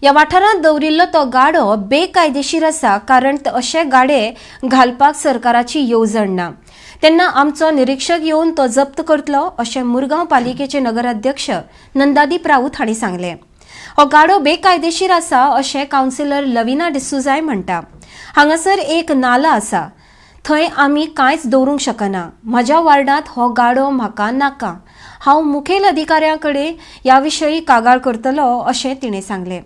ह्या वाठारांत दवरिल्लो तो गाडो बेकायदेशीर आसा, कारण अशे गाडे घालपाक सरकाराची येवजण ना. तेन्ना आमचो निरीक्षक येवन तो जप्त करतलो अशें मुरगांव पालिकेचे नगराध्यक्ष नंदादीप राऊत हांणी सांगलें. हो गाडो बेकायदेशीर आसा अशें कावन्सिलर लविना डिसुजाय म्हणटा. हांगासर एक नाला आसा, थंय आमी कांयच दवरूंक शकना. म्हज्या वार्डांत हो गाडो म्हाका नाका. हांव मुखेल अधिकाऱ्यां कडेन ह्या विशयी कागाळ करतलो अशें तिणें सांगलें.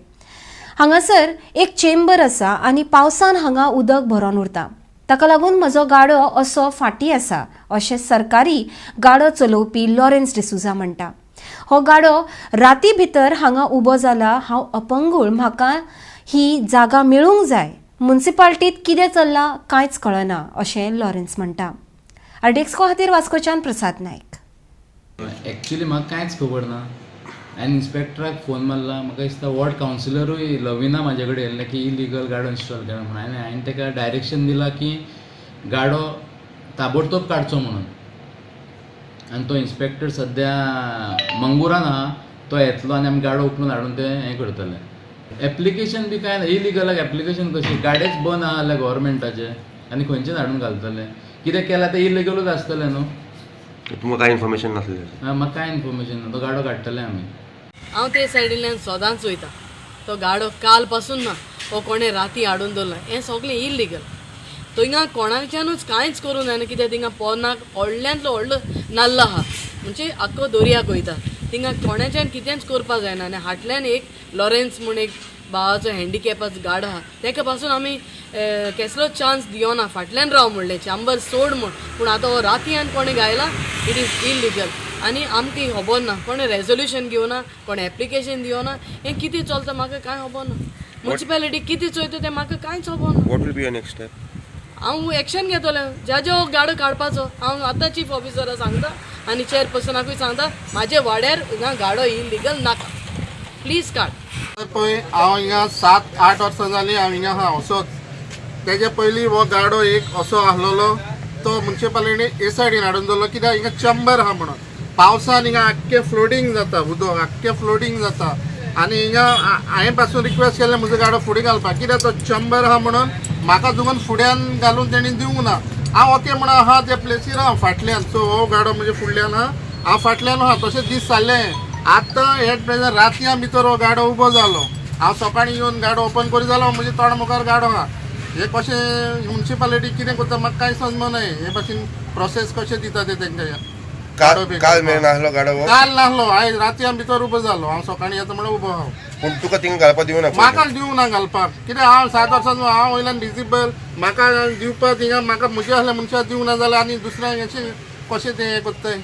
हांगासर एक चेंबर आसा आनी पावसान हांगा उदक भरोन उरता. ताका लागून म्हजो गाडो असो फाटीं आसा अशें सरकारी गाडो चलोवपी लॉरेन्स डिसुजा म्हणटा. हो गाडो राती भितर हांगा उबो जाला. हांव अपंगूळ, म्हाका ही जागा मेळूंक जाय. मुन्सिपाल्टीत कितें चल्लां कांयच कळना अशें लॉरेन्स म्हणटा. आरडीएक्सको खातीर वास्कोच्यान प्रसाद नायक. एक्चुली म्हाका कांयच खबर ना. हांवें इन्स्पेक्टराक फोन मारला. म्हाका दिसता वॉर्ड कावन्सिलरूय लविना म्हाजे कडेन येयल्लें की इलिगल गाडो इन्स्टॉल केला म्हणून. हांवें ताका डायरेक्शन दिलां की गाडो ताबडतोब काडचो म्हणून. आनी तो इन्स्पेक्टर सद्या मंगुरान आहा, तो येतलो आनी आमी गाडो उखलून हाडून ते हें करतले. एप्लिकेशन बी कांय ना. इलिगलाक एप्लिकेशन कशी? गाडेच बंद आहा जाल्यार गोवोरमेंटाचे आनी खंयच्यान हाडून घालतले? कितें केलां तें इलिगलूच आसतलें न्हू. तुमकां कांय इन्फॉर्मेशन नासलें? म्हाका कांय इन्फॉर्मेशन ना. तो गाडो काडटले आमी. हांव ते सायडींतल्यान सदांच वयता. तो गाडो काल पासून ना, हो कोणें राती हाडून दवरला. हें सगळें इलिगल. थिंगा कोणाच्यानूच कांयच करूंक जायना, कित्याक थिंगा पोरनाक व्हडल्यांतलो व्हडलो नाल्ल आहा, म्हणजे आख्खो दर्याक वयता. थिंगा कोणाच्यान कितेंच करपाक जायना. आनी हाटल्यान एक लॉरेन्स म्हूण एक भावाचो हँडिकॅपाचो गाडो आहा, तेका पासून आमी केसलोच चान्स दिवना. फाटल्यान राव म्हणलें, चांबर सोड म्हूण. पूण आतां हो राती आनी कोणें घायला, it is illegal. आनी आमकां खबर ना, कोणें रेजोल्युशन घेवना, कोणें एप्लिकेशन दिवना. हें कितें चलता म्हाका कांय खबर ना. मुन्सिपेलिटी कितें चोयता तें म्हाका कांयच खबर ना. What will be your next step? हांव एक्शन घेतलें ज्या हो गाडो काडपाचो. हांव आतां चीफ ऑफिसरा सांगता आनी चेअरपर्सनाकूय सांगता, म्हाजे वाड्यार हिंगा गाडो इलिगल नाका, प्लीज काड. पळय, हांव हिंगा 7-8 वर्सां जालीं हांव हिंगा आहा असोच. तेजे पयलीं हो गाडो एक असो आसलेलो, तो मुन्सिपालिटीन ए सायडीन हाडून दवरलो, कित्याक हिंगा चंबर आहा म्हणून. पावसान हिंगा आख्खें फ्लोडींग जाता, उदक आख्खें फ्लोडींग जाता. आनी हिंगा हांवें पासून रिक्वेस्ट केलें म्हजो गाडो फुडें घालपाक, कित्याक तो चंबर आहा म्हणून म्हाका जुगून फुड्यान घालून तेणी दिवंक ना. हांव ओके म्हणून आहा त्या प्लेसीर हांव फाटल्यान. सो हो गाडो म्हणजे फुडल्यान आहा, हांव फाटल्यान आहा. तशें दीस जाल्ले. आतां एट प्रेझेंट रातयां भितर हो गाडो उबो जालो. हांव सकाळीं येवन गाडो ओपन करी जालो, म्हणजे तोंडा मुखार गाडो आहा. हे कशें मुन्सिपालिटी कितें करता म्हाका कांय समजना. हे भाशेन प्रोसेस कशें दिता ते तेंकां काल काल मेरेन आसलो गाडो हो? काल नासलो, आयज रातयां भितर उबो जालो. हांव सकाळीं येता म्हणल्यार उबो आहा. पूण तुका थिंगा घालपाक दिवना? म्हाका दिवना घालपाक, कित्याक हांव 7 वर्सां हांव वयल्यान डिसेबल. म्हाका दिवपाक थिंगा म्हाका म्हजे असल्या मनशाक दिवना जाल्यार आनी दुसऱ्यांक अशें कशें तें हें करताय?